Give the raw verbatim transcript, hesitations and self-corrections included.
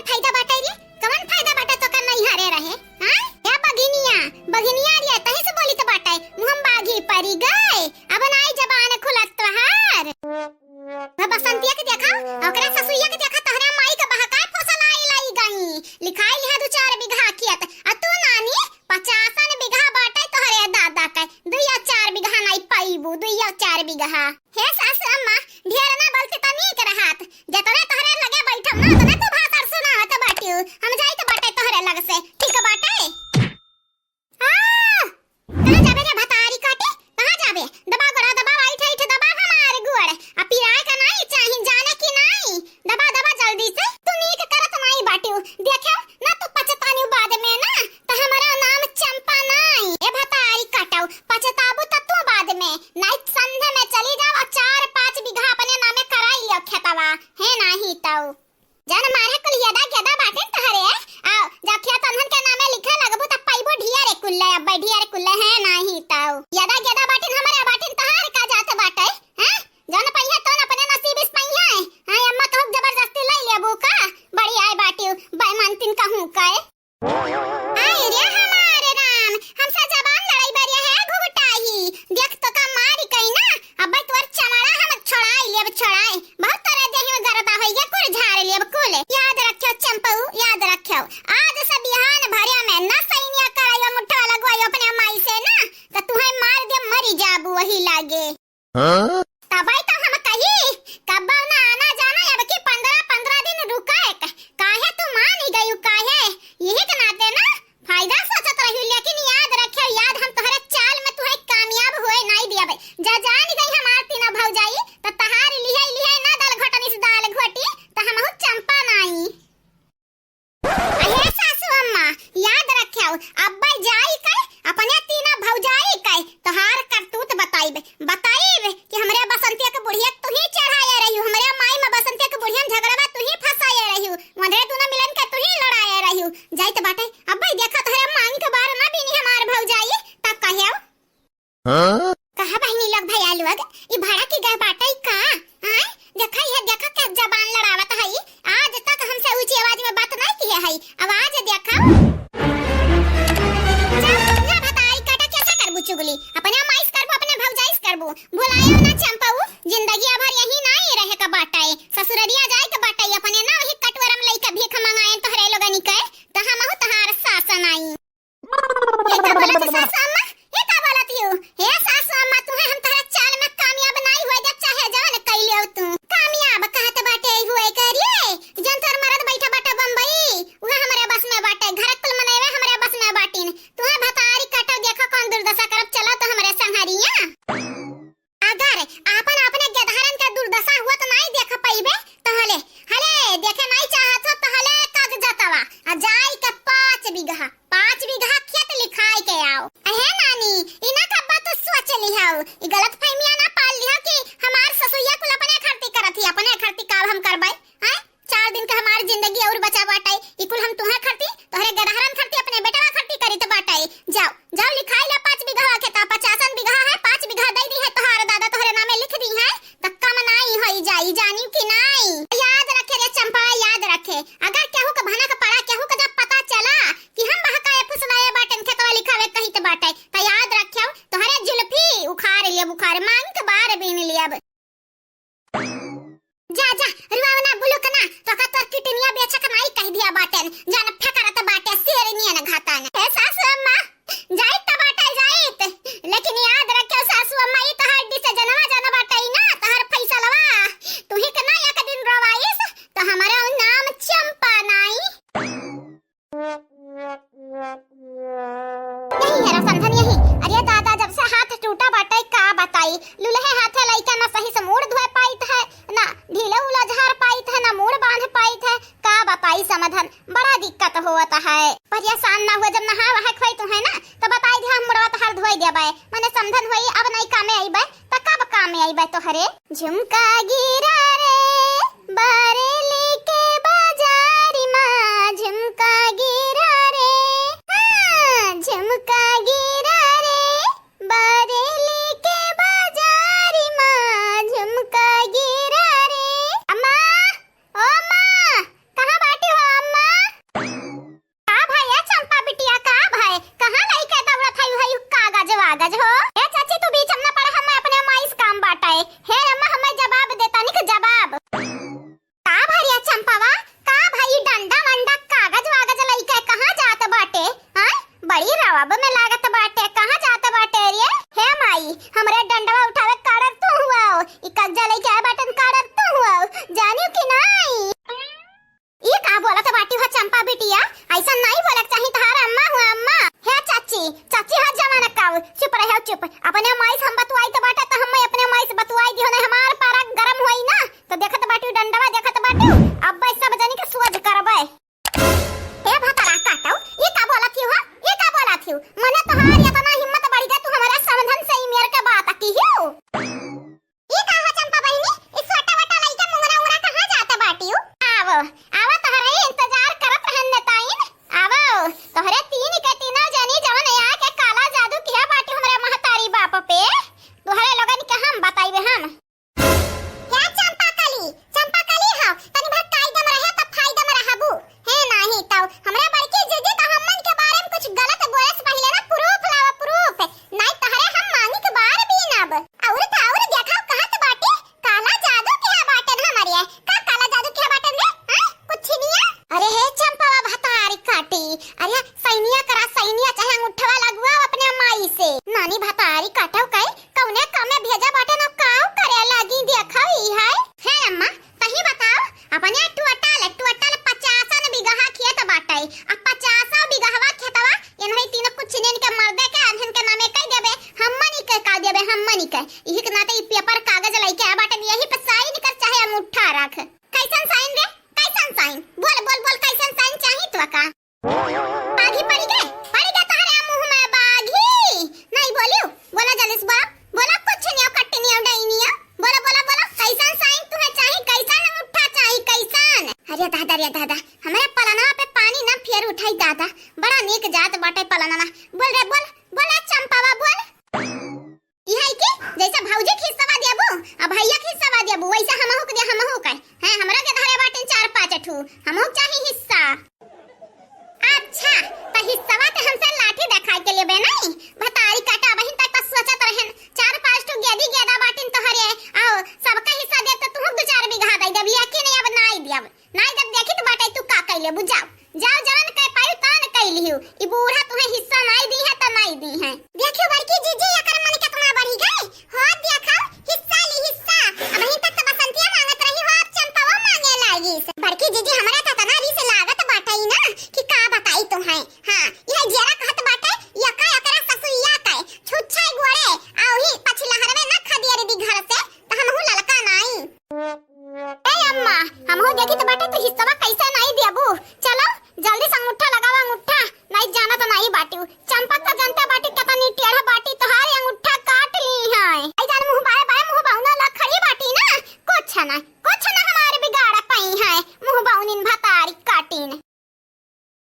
फायदा बाटे रे? कवन फायदा बाटे तोकर नैहरे रहे? हाँ? या बघिनिया, बघिनिया रे, तही से बोली तो बाटे, मुँह में बाघी परी गए, अब नाई जबान खुलत तोहार। वह बसंतिया के देखा, ओकरे ससुइया के देखा, तोहरे माई के बहकाए फुसलाई लाई गई, लिखाई लिहा दू चार बीघा खेत, आ तू नानी पचासन बीघा बाटे तोहरे दादा के, दुइया चार बीघा नाई पाइबू, दुइया चार बीघा। हे सासु अम्मा, ढेर ना बोलती त नीक रहत। जतने तोहरे लगे बैठब ना, ओतने तू भाषण सुनावत बाटिउ। हम जाइत बाटे तोहरे लग से, ठीक बाटे? आ! कहाँ जाबे रे भतारी काटे? कहाँ जाबे? दबा गोड़ा दबा, ऐठ ऐठ दबा हमार गोड़। आ पिराए का नाई चाही, जाने की नाई? दबा दबा जल्दी से। तू नीक करत नाई बाटिउ। देखे ना तू पछतानिउ बाद में ना, त हमारा नाम चंपा नाई। ए भतारी काटउ, पछताबू त तू बाद में। नाई संधे में चली जाओ, चार पाँच बीघा अपने नामे कराई लियो खेतवा, हे नाही तऊ। जन मारे कुल यदा गेदा बाटिन तोहरे, आओ, जब खेत अनहन के नामे लिखे लगबू त पइबू ढिया रे कुल्ले, अब्बे ढिया रे कुल्ले, हे नाही तऊ। यदा गेदा बाटिन हमरे बाटिन तोहार का जात बाटे, हैं? जौन पइहे तौन अपने नसीब इस पइहे। हाँ, अम्मा कहूँ जबरदस्ती लई लेबू का? बड़ी आए बाटिउ, बेईमानतिन कहूँ कए। आय रे हमारे राम, हमसे जबान लड़ाई बरिया है घुघटाही। देख तो का मारी कहीं ना, अब तोर चमड़ा हम छोड़ाई लेब छोड़ाई। बहुत तोरे देह में गर्दा होइए कुल झाड़ लेब कुल। याद रखियो चंपऊ, याद रखियो। आज से बिहान भरिया में ना सैनिया कराइयो मुठवा लगवाइयो अपने माई से ना, तो तुहे मार दे मरी जाबू वही लागे। हाँ? तबै तो हम कही, कब्बो ना आना जाना, अब की पन्द्रह पन्द्रह दिन रुके। काहे तू मान ही गयू, काहे? यही के नाते ना फायदा सोचत रही, लेकिन याद रखे, याद हम तोहरे चाल में तुहे कामयाब होए नाई दियाबे। जा जान गई हमार तीनों भौजाई, त तहार लिहे लिहे ना दाल घोटनी से दाल घोटी, त हमहू चंपा नाई। अहे सासू अम्मा, याद रख्याउ, अब्बे जाई के अपने तीना भौजाई के तोहार करतूत बताइब, बताइब कि हमरे बसंतिया के बुढ़िया के तुही चढ़ाए रहिउ, हमरे माई में बसंतिया के बुढ़िया में झगड़वा तुही फंसाए रहिउ, उनरे दुनो मिलन के तुही लड़ाए रहिउ। जाइत बाटे, अब्बे देखा तोहरे मांग के बार ना बीनी हमार भौजाई, तब कहेउ। हाँ? कहा बहिनी लोग, भैया लोग, ई भाड़ा की गए बाटे का? आय, देखा, ये देखा, क्या जबान लड़ावत है ई। आज तक हमसे ऊंची आवाज में बात नहीं किए है, अब आज देखा। जा, जा भताई काटा, कैसे करबू चुगली? अपने माइस करबू, अपने भौजाइस करबू। भुलायो ना चंपाऊ, जिंदगी भर यही नहीं रहे का बाटे। ससुररिया जाए का बाटे, अपने ना वही कटवरम लइका भीख मंगाए तोहरे लोगनी के, तो हमहू तहार सासन आई। ये का बोलत सासु अम्मा? ये का बोलत यू? हे सासु अम्मा, तुहे हम तोहरा चाल में कामयाब नाई हुए देब, चाहे जवन कइले हो तू। कामयाब कहत बाटे हुए करिए, जन तोर मरद बैठा बाटा बम्बई, उहे हमरे बस में बाटे, घर कुल मनैवे हमरे बस में बाटिन। तुहे भतारी काटो, देखो कौन दुर्दशा करब, चलो तो हमरे संहरिया। अगर आपन अपने गेदहरन के दुर्दशा हुआ तो नाई देख पइबे, तहले, हले, देखे नाई चाहत हो, तहले कागजतवा, आ जाई के पाँच बीघा, पाँच बीघा खेत लिखाई के आओ। अहे नानी, ई ना कब्बा तू सोच लिहाउ, ई गलत फहमिया ना पाल लिहाउ कि हमार ससुइया कुल अपने खरती करत ही, अपने खरती का हम करबै, हैं? चार दिन का हमार जिंदगी और बचा बाटे, ई कुल हम तुहे खरती, तोहरे गदहरन खरती, अपने बेटवा खरती करी तो बाटे। जाओ, जाओ लिखाई ला पाँच बीघा खेता, पचासन बीघा है, पाँच बीघा दे दी है तोहार दादा तोहरे नामे लिख दी है, तो कम नाई होई जाई, जानी कि नाई। याद रखे रे चंपा, याद रखे, अगर केहू के भनक पड़ा, केहू के जब पता चला कि हम बहकाए फुसलाए बाटन खेतवा लिखावे कही तो बाटे, तो याद रखे तोहरे जुल्फी उखाड़ लियब, उखाड़ मांग के बार बीन लियब। जा, जा, रुआव ना, बुलुक ना, तोका तोर किडनिया बेचक नाई कह दिया बाटेन, जन फेकरत बाटे शेर नियन घातन। ए सासु अम्मा, जाइत त बाटे जाइत, लेकिन याद रखे सासु अम्मा, ई तोहार decision वा जन बाटे ना, तोहार फैसलवा, तुही के ना एक दिन रोवाइस, तो हमारा नाम चंपा नाई। यही हेरा समधन यही। अरे दादा, जब से हाथ टूटा बाटे, का बताई? लुलहे हाथे लइका ना सही से मूड़ धोए पाइत है, ना ढीला उला झार पाइत है, ना मूड़ बांध पाइत है। का बताई समधन, बड़ा दिक्कत होवत है। परेशान ना हुआ, जब नहा वहा खोई तू है ना, तो बताई दिया, हम मुड़वा तहार धोई देबे। मने समधन होई, अब नहीं कामे आईबे, त कब कामे आईबे तोहरे? झुमका गिरा रे, बरेली के बाजारी मा, झुमका गिरा रे, हाँ, झुमका गिरा रे, बरेली के बाजारी मा, झुमका गिरा रे। अम्मा, ओ अम्मा, कहाँ बाटी हो अम्मा? आवा, तोहरे इंतजार करत रहन नेताइन। आवा, तोहरे तीन के तीनों जनी जवन आके काला जादू किहा बाटे हमरे महतारी बाप पे, तोहरे लोगन के हम बताइबे हम। हे चंपा कली, चंपा कली हो, तनी भर कायदे में रहे त फायदे में रहबू। हे नाही तौ, हमरा बड़की जीजी त हमन के बारे में कुछ गलत बोले से पहिले ना proof लावा, proof। नाही तहरे हम मांगी के बार बीनब। और त और देखा कहत बाटे, काला जादू किहा बाटन हमरे। का काला जादू किहा बाटन रे? हाँ? कुछ नहीं है? अरे हे चंपावा भतारी काटी, अरे सैनिया करा सैनिया, चाहे अंगूठवा लगवा अपने माई से। नानी भतारी काटो कई, कौने काम में भेजा बाटे न काऊ करे लागी देखा ई है। हे अम्मा, तही बताओ, अपने टोटल, टोटल पचासन बीघा खेत बाटे, आ पचासों बीघवा खेतवा इन्हीं तीनों कुछ इन्हीं के मर्दे के, इन्हीं के नामे कह देबे, हमनी के कह देबे, हमनी के। इही के नाते ई पेपर कागज लइके आ बाटे, यही पे साइन कर चाहे अंगूठा रख। कैसन साइन रे? कैसन साइन? बोल, बोल, बोल, कैसन साइन चाही तो का? बाघी पड़ी गए, पड़ी गए तोहरे मुंह में बाघी। नहीं बोलियो, बोला जल्दी से बोला, बोला कुछ नहीं, कट्टी नहीं, डई नहीं, बोला, बोला, बोला, कैसन साइन तुहे चाही, कैसन अंगूठा चाही, कैसन? अरे दादा, रे दादा, हमरे पलनवा पे पानी ना फेर उठाई दादा, बड़ा नीक जात बाटे पलनवा। बोल रे, बोल, बोला चंपावा, बोल। ई है कि जैसे भौजी के हिस्सा देबू, आ भैया के हिस्सा देबू, वैसे हमहू के दे, हमहू के। हैं, हमरा के धरे बाटे चार पाँच ठू, हमहू के चाही हिस्सा। अच्छा, त हिस्सवा ते हमसे लाठी देखाई के लेबे नहीं? भतारी काटा, वहीं तक तो सोचत रहन, चार पाँच ठू गेदी गेदा बाटिन तोहरे, आओ, सबका हिस्सा देब त तुहू दो चार बीघा दे देब, लेकिन अब नाई देब। नाई देब, देखी तो बाटे तू का कैले, बुझाओ। जाओ, जवन कह पायु तवन कह लिहु। ई बूढ़ा तुहे हिस्सा नाई दी है त नाई दी है। देखियो बड़की जीजी, एकर मन कितना बढ़ी गए। हो देखो, हिस्सा ली हिस्सा। अबहीं तक तो बसंतिया मांगत रही हो, अब चंपावा मांगे लागी। बड़की जीजी, हमरा